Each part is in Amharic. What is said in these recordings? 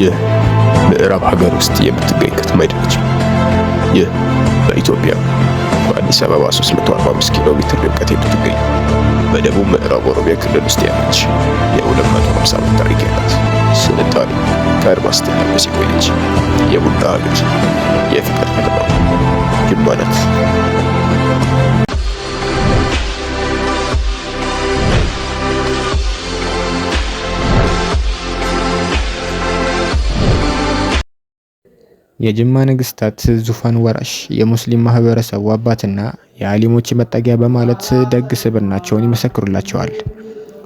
ይህ ምዕራብ ሀገር ውስጥ የምትገኝ ከተማ አይደለችም። ይህ በኢትዮጵያ ከአዲስ አበባ 345 ኪሎ ሜትር ርቀት የምትገኝ፣ በደቡብ ምዕራብ ኦሮሚያ ክልል ውስጥ ያለች፣ የ250 ዓመት ታሪክ ያላት፣ ስልጣኔ ከአድማስ ስትላበስ የቆየች፣ የቡና ሀገር፣ የፍቅር ከተማ ጅማ ናት። የጅማ ነገስታት ዙፋን ወራሽ፣ የሙስሊም ማህበረሰቡ አባትና የዓሊሞች መጠጊያ በማለት ደግ ስብዕናቸውን ይመሰክሩላቸዋል።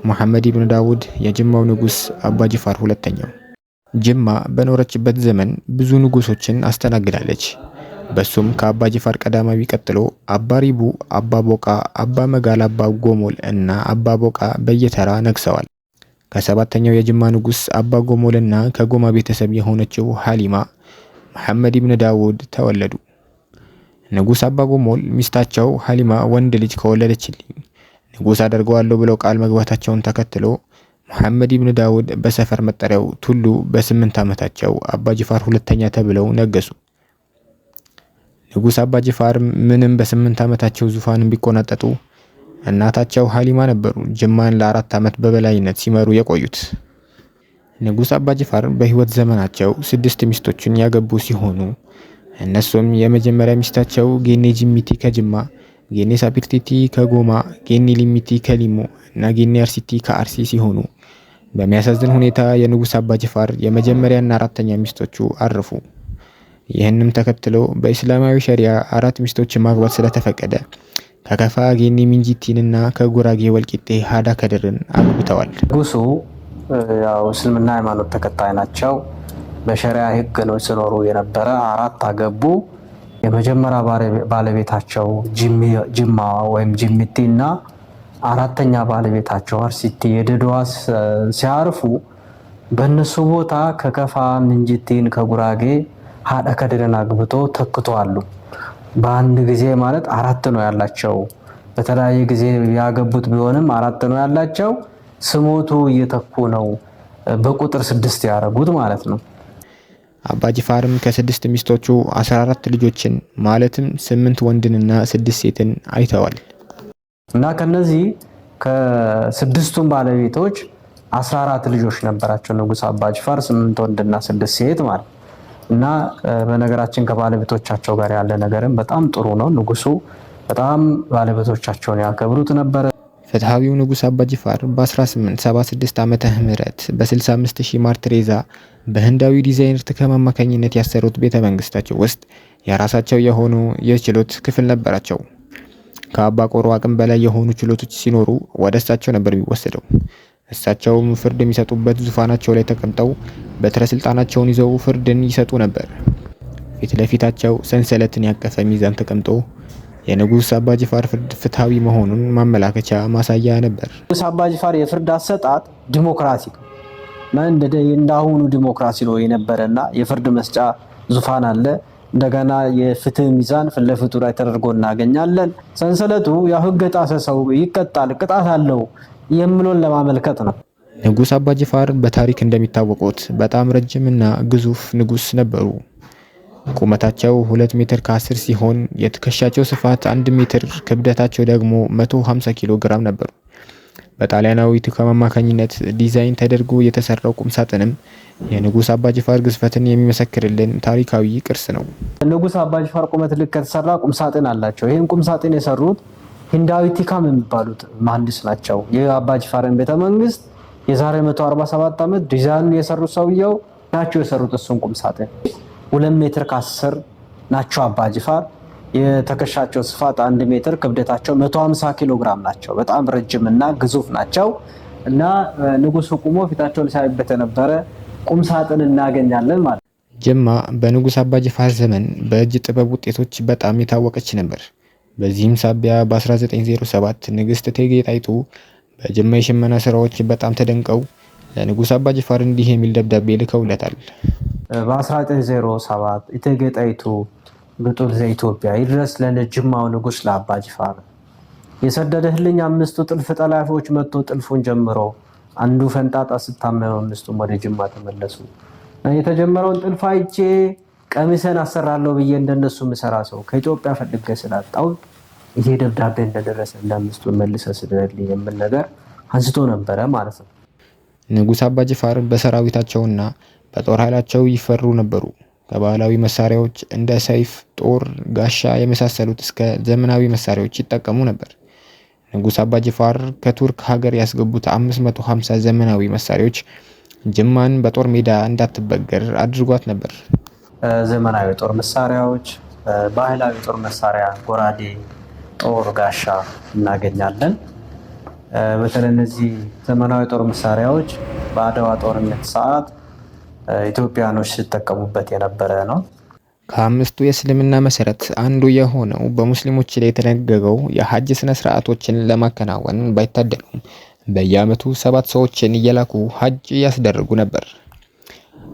ሙሐመድ ኢብኑ ዳውድ፣ የጅማው ንጉስ አባ ጅፋር ሁለተኛው። ጅማ በኖረችበት ዘመን ብዙ ንጉሶችን አስተናግዳለች። በሱም ከአባ ጅፋር ቀዳማዊ ቀጥሎ አባ ሪቡ፣ አባ ቦቃ፣ አባ መጋል፣ አባ ጎሞል እና አባ ቦቃ በየተራ ነግሰዋል። ከሰባተኛው የጅማ ንጉስ አባ ጎሞል እና ከጎማ ቤተሰብ የሆነችው ሀሊማ መሐመድ ኢብን ዳውድ ተወለዱ። ንጉስ አባ ጎሞል ሚስታቸው ሀሊማ ወንድ ልጅ ከወለደችልኝ ንጉስ አደርገዋለሁ ብለው ቃል መግባታቸውን ተከትሎ መሐመድ ኢብን ዳውድ በሰፈር መጠሪያው ቱሉ በ8 ዓመታቸው አባ ጅፋር ሁለተኛ ተብለው ነገሱ። ንጉስ አባ ጅፋር ምንም በ8 ዓመታቸው ዙፋንን ቢቆናጠጡ እናታቸው ሀሊማ ነበሩ ጅማን ለ4 ዓመት በበላይነት ሲመሩ የቆዩት። ንጉስ አባ ጅፋር በህይወት ዘመናቸው 6 ሚስቶችን ያገቡ ሲሆኑ እነሱም የመጀመሪያ ሚስታቸው ጌኔ ጂሚቲ ከጅማ፣ ጌኔ ሳፒርቲቲ ከጎማ፣ ጌኔ ሊሚቲ ከሊሞ እና ጌኔ አርሲቲ ከአርሲ ሲሆኑ በሚያሳዝን ሁኔታ የንጉስ አባ ጅፋር የመጀመሪያና አራተኛ ሚስቶቹ አረፉ። ይህንም ተከትሎ በኢስላማዊ ሸሪያ 4 ሚስቶችን ማግባት ስለተፈቀደ ከከፋ ጌኔ ሚንጂቲንና ከጉራጌ ወልቂጤ ሃዳ ከድርን አግብተዋል። ንጉሱ ያው እስልምና ሃይማኖት ተከታይ ናቸው። በሸሪያ ህግ ነው ሲኖሩ የነበረ። 4 አገቡ። የመጀመሪያ ባለቤታቸው ጅማ ወይም ጂሚቲ እና አራተኛ ባለቤታቸው አርሲቲ የደድዋ ሲያርፉ በእነሱ ቦታ ከከፋ ምንጅቲን ከጉራጌ ሀደ ከድርን አግብቶ ተክተዋሉ። በአንድ ጊዜ ማለት 4 ነው ያላቸው። በተለያየ ጊዜ ያገቡት ቢሆንም 4 ነው ያላቸው። ስሞቱ እየተኩ ነው በቁጥር 6 ያደረጉት ማለት ነው። አባ ጅፋርም ከ6 ሚስቶቹ 14 ልጆችን ማለትም 8 ወንድንና 6 ሴትን አይተዋል። እና ከነዚህ ከስድስቱም ባለቤቶች 14 ልጆች ነበራቸው ንጉስ አባ ጅፋር፣ 8 ወንድና 6 ሴት ማለት እና በነገራችን ከባለቤቶቻቸው ጋር ያለ ነገርም በጣም ጥሩ ነው። ንጉሱ በጣም ባለቤቶቻቸውን ያከብሩት ነበር። ፍትሃዊው ንጉስ አባ ጅፋር በ1876 ዓመተ ምህረት በ65000 ማርትሬዛ በህንዳዊ ዲዛይነር ቲካም አማካኝነት ያሰሩት ቤተ መንግስታቸው ውስጥ የራሳቸው የሆኑ የችሎት ክፍል ነበራቸው። ከአባ ቆሮ አቅም በላይ የሆኑ ችሎቶች ሲኖሩ ወደ እሳቸው ነበር የሚወሰደው። እሳቸውም ፍርድ የሚሰጡበት ዙፋናቸው ላይ ተቀምጠው በትረ ስልጣናቸውን ይዘው ፍርድን ይሰጡ ነበር። ፊት ለፊታቸው ሰንሰለትን ያቀፈ ሚዛን ተቀምጦ የንጉስ አባ ጅፋር ፍርድ ፍትሃዊ መሆኑን ማመላከቻ ማሳያ ነበር። ንጉስ አባ ጅፋር የፍርድ አሰጣጥ ዲሞክራሲ እንዳሁኑ ዲሞክራሲ ነው የነበረና የፍርድ መስጫ ዙፋን አለ። እንደገና የፍትህ ሚዛን ፊት ለፊቱ ላይ ተደርጎ እናገኛለን። ሰንሰለቱ ያው ህግ የጣሰ ሰው ይቀጣል፣ ቅጣት አለው የሚለውን ለማመልከት ነው። ንጉስ አባ ጅፋር በታሪክ እንደሚታወቁት በጣም ረጅምና ግዙፍ ንጉስ ነበሩ። ቁመታቸው 2 ሜትር ከ10 ሲሆን የትከሻቸው ስፋት 1 ሜትር፣ ክብደታቸው ደግሞ 150 ኪሎ ግራም ነበሩ። በጣሊያናዊ ቲካም አማካኝነት ዲዛይን ተደርጎ የተሰራው ቁም ሳጥንም የንጉስ አባ ጅፋር ግዝፈትን የሚመሰክርልን ታሪካዊ ቅርስ ነው። ንጉስ አባ ጅፋር ቁመት ልክ ከተሰራ ቁም ሳጥን አላቸው። ይሄን ቁም ሳጥን የሰሩት ህንዳዊ ቲካም የሚባሉት መሐንዲስ ናቸው። የአባ ጅፋርን ቤተ መንግስት የዛሬ 147 ዓመት ዲዛይኑን የሰሩት ሰውየው ናቸው የሰሩት እሱን ቁም ሳጥን። 2 ሜትር ከ10 ናቸው አባ ጅፋር። የትከሻቸው ስፋት 1 ሜትር፣ ክብደታቸው 150 ኪሎ ግራም ናቸው። በጣም ረጅም እና ግዙፍ ናቸው እና ንጉሱ ቁሞ ፊታቸውን ሲያዩበት የነበረ ቁም ሳጥን እናገኛለን ማለት ነው። ጅማ በንጉስ አባ ጅፋር ዘመን በእጅ ጥበብ ውጤቶች በጣም የታወቀች ነበር። በዚህም ሳቢያ በ1907 ንግስት እቴጌ ጣይቱ በጅማ የሽመና ስራዎች በጣም ተደንቀው ለንጉስ አባ ጅፋር እንዲህ የሚል ደብዳቤ ልከውለታል። በ1907 እቴጌ ጣይቱ ብጡል ዘኢትዮጵያ ይድረስ ለጅማው ንጉስ ለአባ ጅፋር የሰደደህልኝ 5ቱ ጥልፍ ጠላፊዎች መጥቶ ጥልፉን ጀምሮ አንዱ ፈንጣጣ ስታመም 5ቱም ወደ ጅማ ተመለሱ። የተጀመረውን ጥልፍ አይቼ ቀሚሰን አሰራለሁ ብዬ እንደነሱ ምሰራ ሰው ከኢትዮጵያ ፈልጌ ስላጣው ይሄ ደብዳቤ እንደደረሰ እንዳምስቱን መልሰ ስደድልኝ የሚል ነገር አንስቶ ነበረ ማለት ነው። ንጉሥ አባ ጅፋር በሰራዊታቸውና በጦር ኃይላቸው ይፈሩ ነበሩ። ከባህላዊ መሳሪያዎች እንደ ሰይፍ፣ ጦር፣ ጋሻ የመሳሰሉት እስከ ዘመናዊ መሳሪያዎች ይጠቀሙ ነበር። ንጉሥ አባ ጅፋር ከቱርክ ሀገር ያስገቡት 550 ዘመናዊ መሳሪያዎች ጅማን በጦር ሜዳ እንዳትበገር አድርጓት ነበር። ዘመናዊ ጦር መሳሪያዎች፣ ባህላዊ ጦር መሳሪያ ጎራዴ፣ ጦር፣ ጋሻ እናገኛለን። በተለይ እነዚህ ዘመናዊ ጦር መሳሪያዎች በአድዋ ጦርነት ሰዓት ኢትዮጵያኖች ሲጠቀሙበት የነበረ ነው። ከአምስቱ የእስልምና መሰረት አንዱ የሆነው በሙስሊሞች ላይ የተደነገገው የሐጅ ስነ ስርዓቶችን ለማከናወን ባይታደሉም በየዓመቱ 7 ሰዎችን እየላኩ ሐጅ ያስደርጉ ነበር።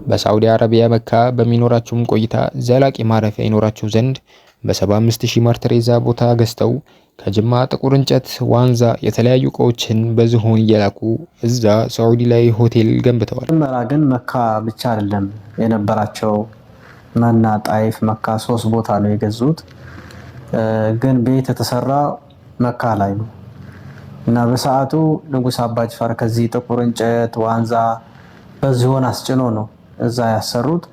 በሳዑዲ አረቢያ መካ በሚኖራቸውም ቆይታ ዘላቂ ማረፊያ ይኖራቸው ዘንድ በ75,000 ማርትሬዛ ቦታ ገዝተው ከጅማ ጥቁር እንጨት፣ ዋንዛ፣ የተለያዩ እቃዎችን በዝሆን እየላኩ እዛ ሳዑዲ ላይ ሆቴል ገንብተዋል። መጀመሪያ ግን መካ ብቻ አይደለም የነበራቸው፣ መና፣ ጣይፍ፣ መካ 3 ቦታ ነው የገዙት። ግን ቤት የተሰራ መካ ላይ ነው እና በሰዓቱ ንጉስ አባ ጅፋር ከዚህ ጥቁር እንጨት፣ ዋንዛ በዝሆን አስጭኖ ነው እዛ ያሰሩት።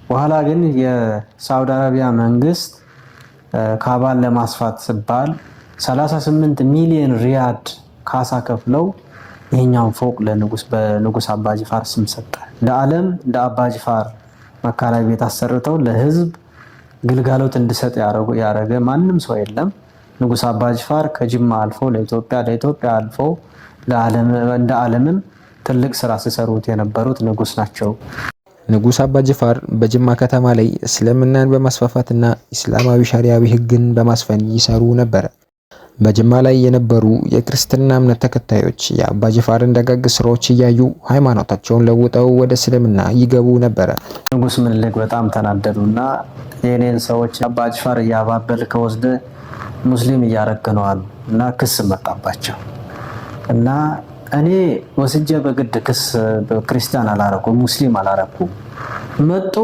በኋላ ግን የሳውዲ አረቢያ መንግስት ካባን ለማስፋት ሲባል 38 ሚሊዮን ሪያድ ካሳ ከፍለው ይሄኛውን ፎቅ በንጉስ አባ ጅፋር ስም ሰጠ። ለዓለም እንደ አባ ጅፋር መካ ላይ ቤት አሰርተው ለህዝብ ግልጋሎት እንዲሰጥ ያረገ ማንም ሰው የለም። ንጉስ አባ ጅፋር ከጅማ አልፎ ለኢትዮጵያ፣ ለኢትዮጵያ አልፎ እንደ ዓለምም ትልቅ ስራ ሲሰሩት የነበሩት ንጉስ ናቸው። ንጉስ አባ ጅፋር በጅማ ከተማ ላይ እስልምናን በማስፋፋትና እስላማዊ ሸሪዓዊ ህግን በማስፈን ይሰሩ ነበር። በጅማ ላይ የነበሩ የክርስትና እምነት ተከታዮች የአባ ጅፋርን ደጋግ ስራዎች እያዩ ሃይማኖታቸውን ለውጠው ወደ እስልምና ይገቡ ነበር። ንጉስ ምኒልክ በጣም ተናደዱና የኔን ሰዎች አባ ጅፋር እያባበልክ ወስደህ ሙስሊም እያረክ ነው አሉ እና ክስ መጣባቸው እና እኔ ወስጄ በግድ ክስ ክርስቲያን አላረኩ ሙስሊም አላረኩ። መጡ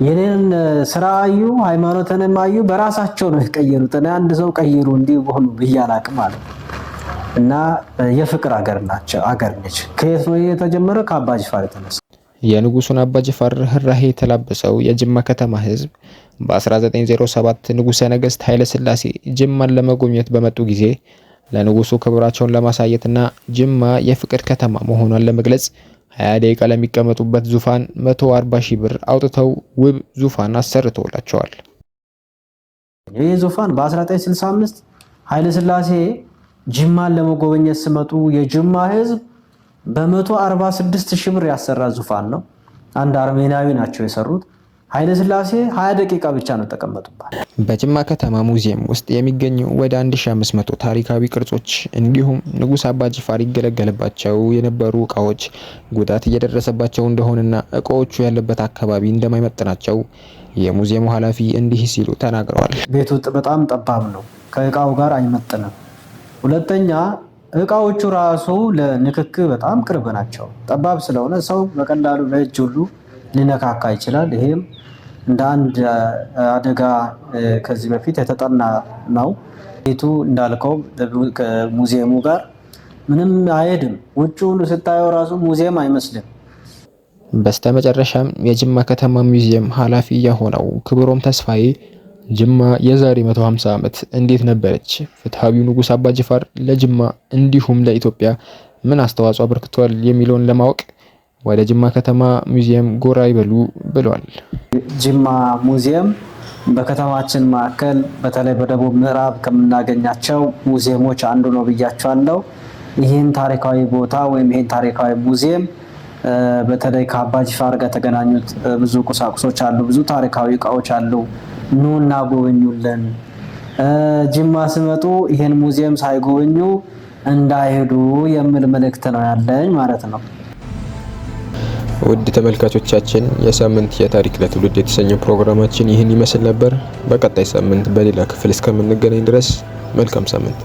የኔን ስራ አዩ፣ ሃይማኖትንም አዩ፣ በራሳቸው ነው የቀየሩት። እኔ አንድ ሰው ቀይሩ እንዲህ ሆኑ ብዬ አላቅም አለ እና የፍቅር አገር ናቸው አገር ነች። ከየት ነው የተጀመረ? ከአባ ጅፋር የተነሳ። የንጉሱን አባ ጅፋር ርህራሄ የተላበሰው የጅማ ከተማ ህዝብ በ1907 ንጉሰ ነገስት ኃይለ ሥላሴ ጅማን ለመጎብኘት በመጡ ጊዜ ለንጉሱ ክብራቸውን ለማሳየትና ጅማ የፍቅር ከተማ መሆኗን ለመግለጽ 20 ደቂቃ ለሚቀመጡበት ዙፋን 140,000 ብር አውጥተው ውብ ዙፋን አሰርተውላቸዋል። ይህ ዙፋን በ1965 ኃይለ ሥላሴ ጅማን ለመጎብኘት ሲመጡ የጅማ ህዝብ በ146,000 ብር ያሰራ ዙፋን ነው። አንድ አርሜናዊ ናቸው የሰሩት። ኃይለ ሥላሴ 20 ደቂቃ ብቻ ነው ተቀመጡባት። በጅማ ከተማ ሙዚየም ውስጥ የሚገኙ ወደ 1500 ታሪካዊ ቅርጾች እንዲሁም ንጉስ አባ ጅፋር ይገለገልባቸው የነበሩ እቃዎች ጉዳት እየደረሰባቸው እንደሆነና እቃዎቹ ያለበት አካባቢ እንደማይመጥናቸው የሙዚየሙ ኃላፊ እንዲህ ሲሉ ተናግረዋል። ቤቱ በጣም ጠባብ ነው፣ ከእቃው ጋር አይመጥንም። ሁለተኛ እቃዎቹ ራሱ ለንክክ በጣም ቅርብ ናቸው። ጠባብ ስለሆነ ሰው በቀላሉ በእጅ ሁሉ ሊነካካ ይችላል። ይሄም እንደ አንድ አደጋ ከዚህ በፊት የተጠና ነው። ቤቱ እንዳልከው ከሙዚየሙ ጋር ምንም አይሄድም። ውጭውን ስታየው ራሱ ሙዚየም አይመስልም። በስተመጨረሻም የጅማ ከተማ ሙዚየም ኃላፊ የሆነው ክብሮም ተስፋዬ ጅማ የዛሬ 150 ዓመት እንዴት ነበረች? ፍትሃዊው ንጉስ አባ ጅፋር ለጅማ እንዲሁም ለኢትዮጵያ ምን አስተዋጽኦ አበርክቷል? የሚለውን ለማወቅ ወደ ጅማ ከተማ ሙዚየም ጎራ ይበሉ ብሏል። ጅማ ሙዚየም በከተማችን ማዕከል በተለይ በደቡብ ምዕራብ ከምናገኛቸው ሙዚየሞች አንዱ ነው ብያቸዋለሁ። ይህን ታሪካዊ ቦታ ወይም ይህን ታሪካዊ ሙዚየም በተለይ ከአባ ጅፋር ጋር የተገናኙት ብዙ ቁሳቁሶች አሉ፣ ብዙ ታሪካዊ እቃዎች አሉ። ኑና ጎብኙልን። ጅማ ስመጡ ይህን ሙዚየም ሳይጎበኙ እንዳይሄዱ የሚል መልእክት ነው ያለኝ ማለት ነው። ውድ ተመልካቾቻችን የሳምንት የታሪክ ለትውልድ የተሰኘው ፕሮግራማችን ይህን ይመስል ነበር። በቀጣይ ሳምንት በሌላ ክፍል እስከምንገናኝ ድረስ መልካም ሳምንት።